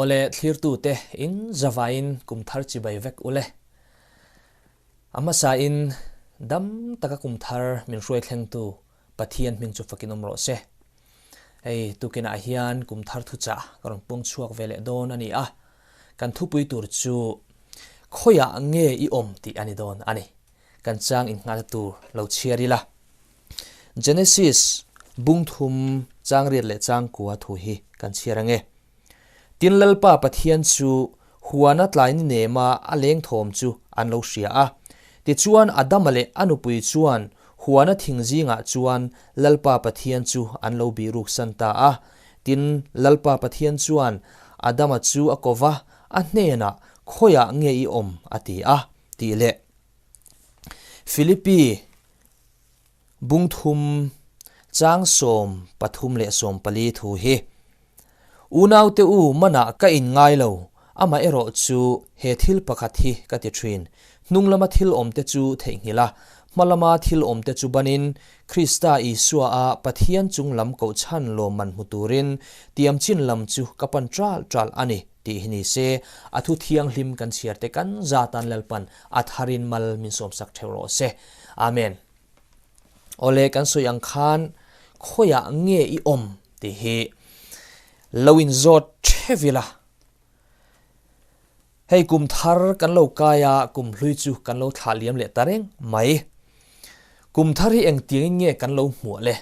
Awle thlirtute in zavaiin kum thar chibai vek ule. A hmasa in dam taka kum thar min hruai thlengtu Pathian hming chu fakin awm rawh se. Hei tukinah hian kum thar thuchah ka rawn pung chhuak ve leh dawn a ni a, kan thupui tur chu khawiah nge i awm tih a ni dawn a ni. Kan chang innghahna tur lo chhiar ila. Genesis bung thum chang riat leh chang kua thu hi kan chhiar ange. Tin Lalpa Pathian chu huana tlai ni nema a leng thawm chu an lo hria a. Tichuan Adama leh a nupui chuan huana thing zingah chuan Lalpa Pathian chu an lo bihruk san ta a. Tin Lalpa Pathian chuan Adama chu a ko va, a hnenah, Khawiah nge i awm? a ti a, tih leh Philippi Bung thum, chang 13 leh 14 thu hi, Unaute u, manah ka in ngai lo, amaherawh chu he thil pakhat hi ka ti thin, hnung lama thil awmte chu theihnghilh a, hma lama thil awmte chu banin, Krista Isua a Pathian chung lam kohchhan lawmman hmu turin tiam chin lam chu ka pan ṭal ṭal a ni, tih hi ni se, a thu thianghlim kan chhiar te kan zatan Lalpan a tharin mal min sawmsak ṭheuh rawh se. Amen. Awle kan sawi ang khan khawiah nge i awm tih hi lo in zawt theuh ila. Hei kum thar kan lo kai a, kum hlui chu kan lo thlah liam leh ta reng mai. Kum thar hi engtiangin nge kan lo hmuah le?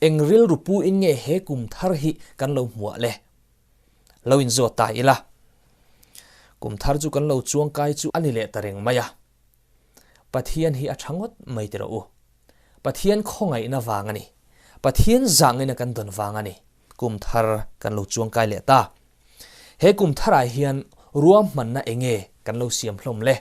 Eng rilru pu in nge he kum thar hi kan lo hmuah le? Lo in zawt ta ila. Kum thar chu kan lo chuang kai chu a ni leh ta reng mai a. Pathian hi a tha ngawt mai ti rawh u. Pathian khawngaihna vang a ni. Pathian zahngina kan dawn vang a ni. Kum thar kan lo chuangkai leh ta. He kum tharah hian ruahmanna enge kan lo siam hlawm le?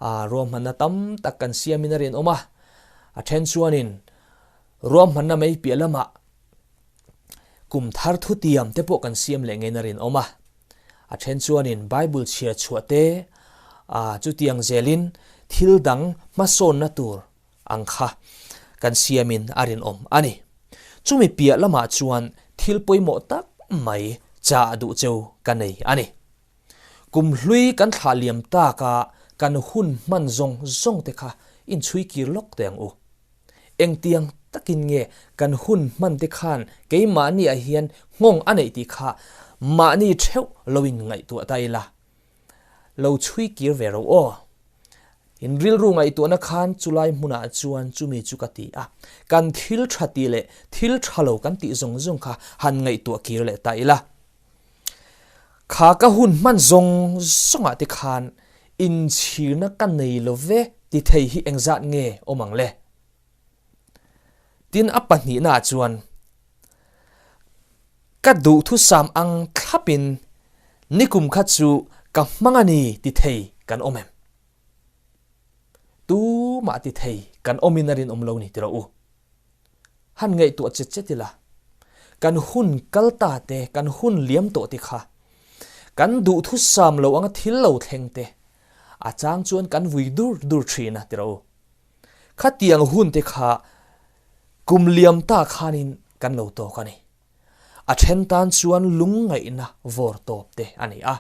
A ruahmanna tam tak kan siamin a rinawm a. A then chuanin ruahmanna mai piah lamah kum thar thutiam te pawh kan siam leh ngeiin a rinawm a. A then chuanin Bible chhiar chhuah te, a chutiang zelin thil dang hmasawnna tur ang kha kan siamin a rinawm a ni. Chumi piah lamah chuan thil pawimawh tak mai chah duh cheu ka nei a ni. Kum hlui kan thlah liam taka kan hun hman zawng zawng te kha inchhui kir lawk teh ang u. Engtiang takin nge kan hun hman te khan keimahni ah hian nghawng a neih tih kha mahni theuh lo in ngaihtuah ta ila, lo chhui kir ve ro aw. In rilru ngaihtuahna khan chulai hmunah chuan chumi chu ka ti a, kan thil tha tih leh thil tha lo kan tih zawng zawng kha han ngaihtuah kir leh ta ila. Kha ka hun hman zawng zawngah te khan inchhirna ka nei lo ve ti thei hi engzat nge awm ang le? Tin a pahnihnaah chuan ka duhthusam ang thlapin nikum kha chu ka hmang a ni ti thei kan awm em? Tumah ti thei kan awmin a rinawm lo ni ti rawh u. Han ngaihtuah chet chet ila, kan hun kal ta te, kan hun liam tawh te kha kan duhthusam lo anga thil lo thleng te a chang chuan kan vui dur dur thin a ti rawh u. Khatiang hun te kha kum liam ta khanin kan lo tawk a ni. A then tan chuan lungngaihna vawr tawp te a ni a,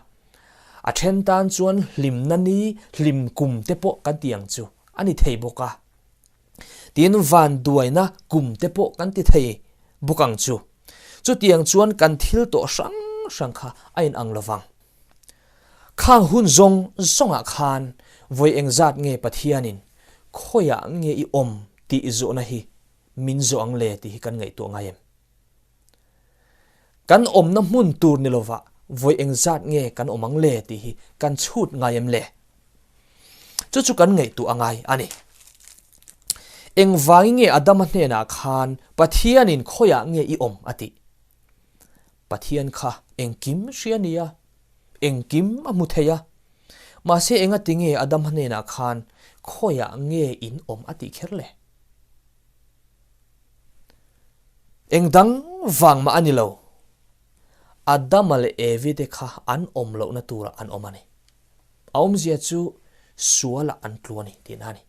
a then tan chuan hlimna ni, hlim kum te pawh kan ti ang chu a ni thei bawk a. Tin, vanduaina kum te pawh kan ti thei bawk ang chu. Chutiang chuan kan thil tawh hrang hrang kha a inang lo vang. Khang hun zawng zawngah khan vawi engzat nge Pathianin khawiah nge i awm tih zawhna hi min zawh ang le tih hi kan ngaihtuah ngai em? Kan awmna hmun tur ni lovah vawi engzat nge kan awm ang le tih hi kan chhut ngai em le? Chu chu kan ngaihtuah a ngai a ni. Engvangin nge Adama hnenah khan Pathianin khawiah nge i awm a tih? Pathian kha engkim hria nia, engkim a hmu thei a. Mahse engati nge Adama hnenah khan khawiah nge in awm a tih kher le? Eng dang vang mah a ni lo. Adama leh Evi te kha an awm lohna turah an awm a ni. A awmzia chu sualah an tlu a ni tihna a ni.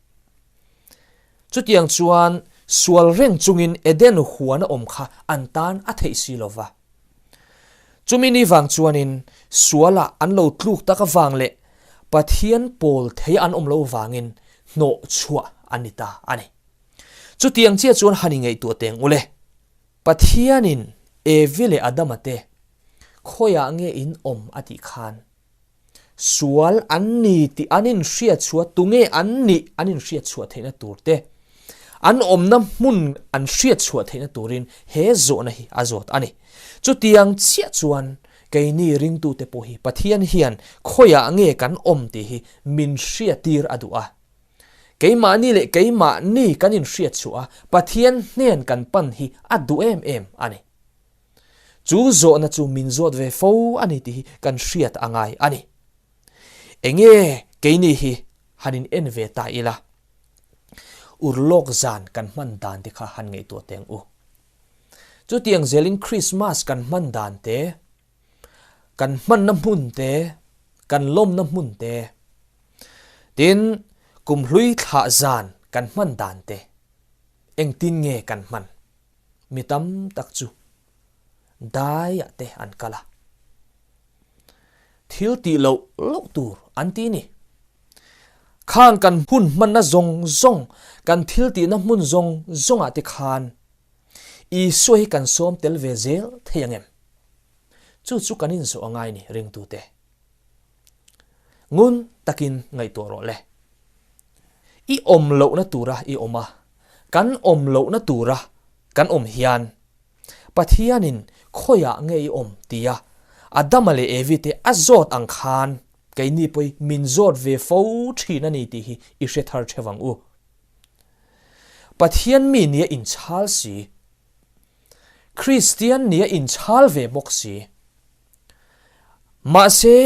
Chutiang chuan sual reng chungin Eden huan a awm kha an tan a theih si lo va. Chumi ni vang chuanin sualah an lo tluk tak avang leh Pathian pawl thei an awm lo vangin hnawh chhuah an ni ta a ni. Chutiang chiah chuan han ingaihtuah teng ule. Pathianin Evi leh Adama te khawiah nge in awm a tih khan Sual an ni tih an inhriat chhuah, tunge an nih an inhriat chhuah theihna tur te, an awmna hmun an hriat chhuah theihna turin he zawhna hi a zawt a ni. Chutiang chiah chuan keini ringtute pawh hi Pathian hian khawiah nge kan awm tih hi min hriattir a duh a. Keimahni leh keimahni kan inhriat chhuah a, Pathian hnen kan pan hi a duh em em a ni. Chu zawhna chu min zawt ve fo a ni tih hi kan hriat a ngai a ni. Enge keini hi han in en ve ta ila, urlawk zan kan hman dan te kha han ngaihtuah teng u. Chutiang zelin Krismas kan hman dan te, kan hmanna hmun te, kan lawmna hmun te, tin kumhlui thlah zan kan hman dan te engtin nge kan hman? Mi tam tak chu daiah te an kal a, thil tih loh loh tur an ti ni. Khang kan hun hmanna zawng zawng, kan thil tihna hmun zawng zawngah te khan Isua hi kan sawm tel ve zel thei ang em? Chu chu kan inzawh a ngai ni ringtute. Ngun takin ngaihtuah rawh le. I awm lohna tura i awm a, kan awm lohna tura kan awm hian Pathianin khawiah nge i awm tia Adama leh Evi te a zawt ang khan keini pawh hi min zawt ve fo thin a ni tih hi i hre thar theuh ang u. Pathian mi nia inchhal si, Kristian nia inchhal ve bawk si, Mahse,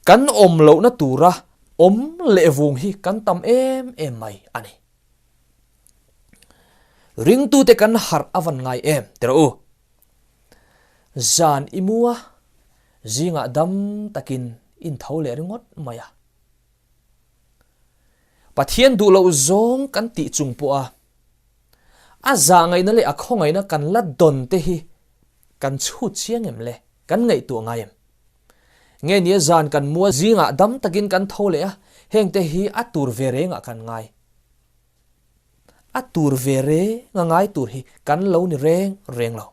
kan awm lohna tura awm leh vung hi kan tam em em mai a ni. Ringtute kan harh a van ngai em tirh u. Zan i mu a, zingah dam takin in tho leh ringawt mai a. Pathian duh loh zawng kan tih chung pawh a, a zahngaihna leh a khawngaihna kan la dawn te hi kan chhut chiang em le? Kan ngaihtuah ngai em? Nge nia zan kan mua zingah dam takin kan tho leh a, hengte hi a tur ve rengah kan ngai. A tur ve renga ngai tur hi kan lo ni reng reng lo.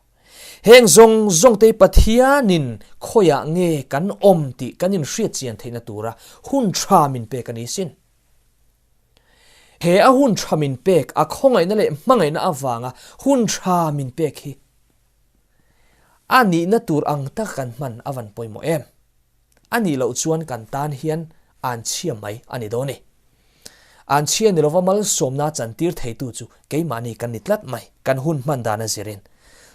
Heng zawng zawng te hi Pathianin khawiah nge kan awm tih kan inhriat chian theihna tura hun tha min pek a ni sin. He a hun tha min pek, a khawngaihna leh hmangaihna avanga hun tha min pek hi A nihna tur ang tak kan hman a van pawimawh em? A nih loh chuan kan tan hian anchhia mai a ni dawn e. Anchhia ni lova malsawmna chantir theitu chu keimahni kan ni tlat mai, kan hun hman dan a zirin.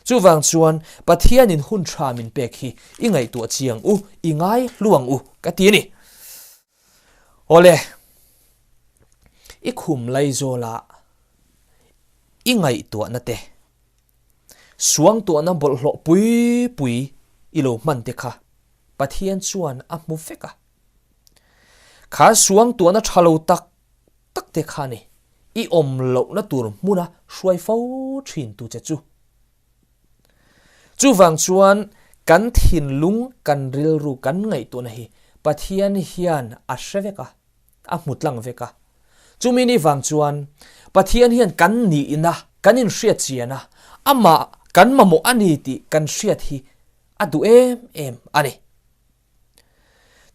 Chuvang chuan Pathianin hun tha min pek hi i ngaihtuah chiang u, i ngai hluang u ka ti a ni. Awle, i khum laizawla i ngaihtuahna te Suangtuahna bawlhhlawh pui pui i lo hman te kha Pathian chuan a hmu vek a. Kha suangtuahna tha lo tak tak te kha ni i awm lohna tur hmuna hruai fo thin tu che chu. Chuvang chuan kan thinlung, kan rilru, kan ngaihtuahna hi Pathian hian a hre vek a. a hmu tlang vek a. Chumi ni vang chuan Pathian hian kan nihna kan inhriat chian a, amah kan mamawh a ni tih kan hriat hi a duh em em a ni.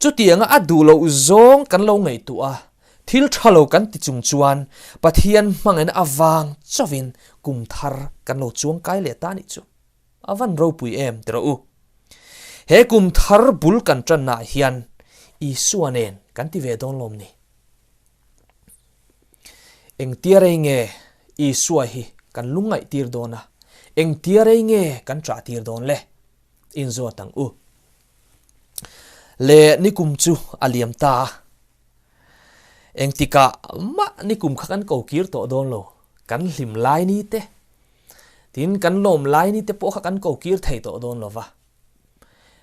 Chutianga a duh loh zawng kan lo ngaihtuah a, thil tha lo kan ti chung chuan Pathian hmangaihna avang chauhin kum thar kan lo chuang kai leh ta a nih chu. A van ropui em ti rawh u. He kum thar bul kan tannaah hian Isua nen kan ti ve dawn lawm ni? Engtia rei nge Isua hi kan lungngaih tir dawn a, engtia rei nge kan ṭah tir dawn le? Inzawt ang u. Le nikum chu a liam ta a, engtikah mah nikum kha kan ko kir tawh dawn lo, kan hlim lai ni te, Tin, kan lawm lai ni te pawh kha kan ko kir thei tawh dawn lo va.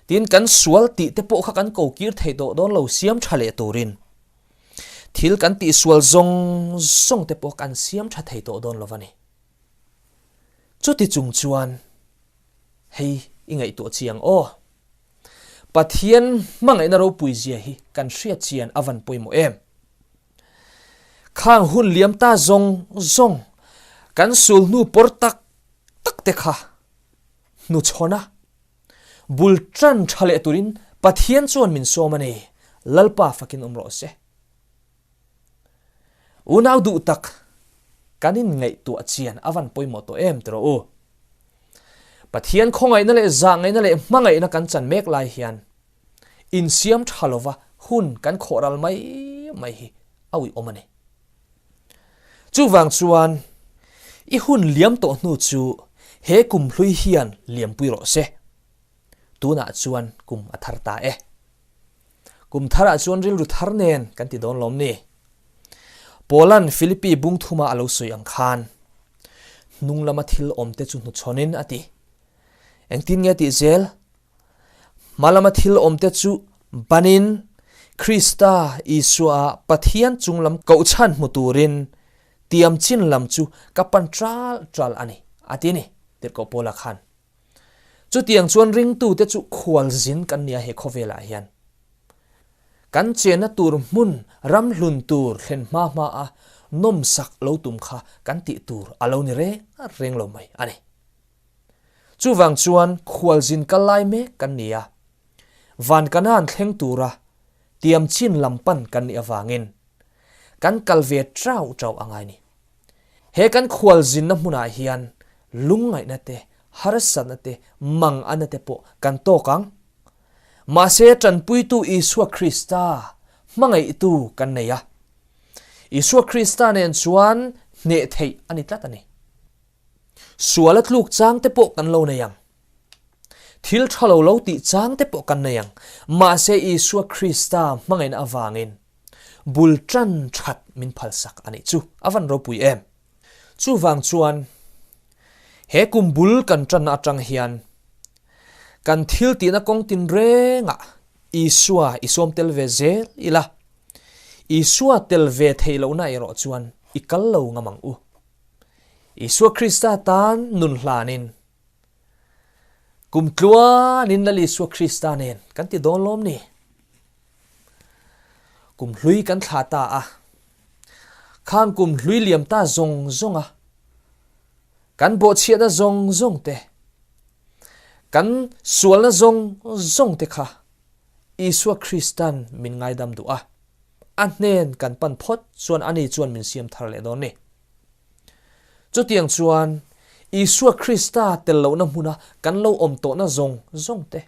Tin, kan sual tih te pawh kha kan ko kir thei tawh dawn lo siam tha leh turin. Thil kan tih sual zawng zawng te pawh kan siam tha thei tawh dawn lo va ni. Chuti chung chuan hei i ngaihtuah chiang aw. Pathian hmangaihna ropui zia hi kan hriat chian a van pawimawh em? Khang hun liam ta zawng zawng kan sul hnu pawr tak tak te kha hnuchhawn a, bul tan tha leh turin Pathian chuan min sawm a ni, Lalpa fakin awm rawh se. Unau duh tak, kan inngaihtuah chian a van pawimawh tawh em tiraw u? Pathian khawngaihna leh zahngaihna leh hmangaihna kan chan mek lai hian insiam tha lova hun kan khawh ral mai mai hi a uiawm a ni. Chuvang chuan i hun liam tawh hnu chu he kum hlui hian liampui rawh se. Tunah chuan kum a thar ta e. Kum tharah chuan rilru thar nen kan ti dawn lawm ni? Paula'n Philippi bung thuma a lo sawi ang khan, hnung lama thil awmte chu hnuchhawnin a ti. Engtin nge tih zel? Hma lama thil awmte chu banin Krista Isua Pathian chung lam kohchhan hmu turin tiam chin lam chu ka pan ṭal ṭal a ni, a ti ni, tirhkoh Paula khan. Chutiang chuan ringtute chu khualzin kan nia he khawvelah hian. Kan chenna tur hmun ram hlun tur thlen hma hma a nawmsak lo tum kha kan tih tur a lo ni reng reng lo mai a ni. Chuvang chuan khualzin kal lai mek kan ni a, van Kanaan thleng tura tiam chin lam pan kan nih avangin kan kal ve trau trau a ngai ni. He kan khualzinna hmunah hian lungngaihna te, harsatna te, mangana te pawh kan tawk ang. Mahse tanpuitu Isua Krista hmangaihtu kan nei a. Isua Krista nen chuan hneh theih a ni tlat a ni. Suala tluk chang te pawh kan lo nei ang. Thil tha lo lo tih chang te pawh kan nei ang. Mahse Isua Krista hmangaihna avangin Bul tan that min phalsak a nih chu a van ropui em. Chuvang chuan he kum bul kan tanna atang hian kan thil tihna kawng tinrengah Isua i sawm tel ve zel ila, Isua tel ve theih lohna erawh chuan i kal lo ngam ang u. Isua Krista tan nun hlanin kum tluanin Lal Isua Krista nen kan ti dawn lawm ni? Kum hlui kan thla ta a, khang kum hlui liam ta zawng zawng a, kan bawhchhiahna zawng zawng te, kan sualna zawng zawng te kha Isua Kristan min ngaidam duh a, a hnen kan pan phawt chuan ani chuan min siam thar leh dawn ni. Chutiang chuan Isua Krista tel lohna hmuna kan lo awm tawhna zawng zawng te,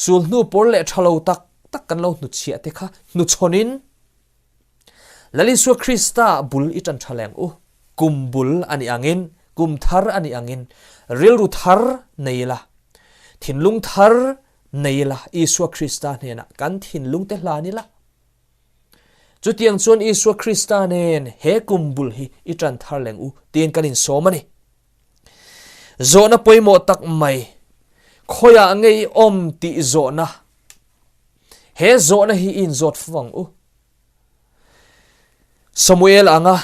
Sulhnu pawr leh tha lo tak tak kan lo hnuchhiah te kha hnuchhawnin Lal Isua Krista bul i tan tha leng u. Kum bul a nih angin, kum thar a nih angin rilru thar nei ila, thinlung thar nei ila, Isua Krista hnenah kan thinlung te hlan ila. Chutiang chuan Isua Krista nen he kum bul hi i tan thar leng u tiin kan insawm a ni. Zawhna pawimawh tak mai, khawiah nge i awm tih zawhna. He zawhna hi i inzawt fo ang u. Samuel anga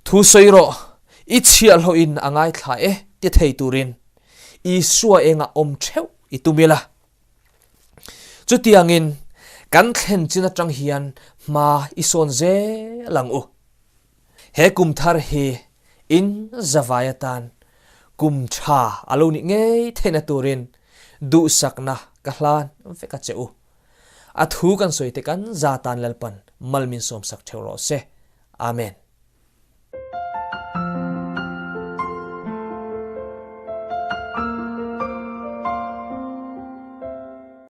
thu sawi rawh, i chhiahhlawhin a ngaithla e ti thei turin Isua engah awm theuh i tum ila. Chutiangin kan thlen chin atang hian hma i sawn zel ang u. He kum thar hi in zavai atan kum tha a lo nih ngei theihna turin duhsakna ka hlan vek a che u. A thu kan sawi te kan za tan Lalpan mal min sawmsak theuh rawh se. Amen.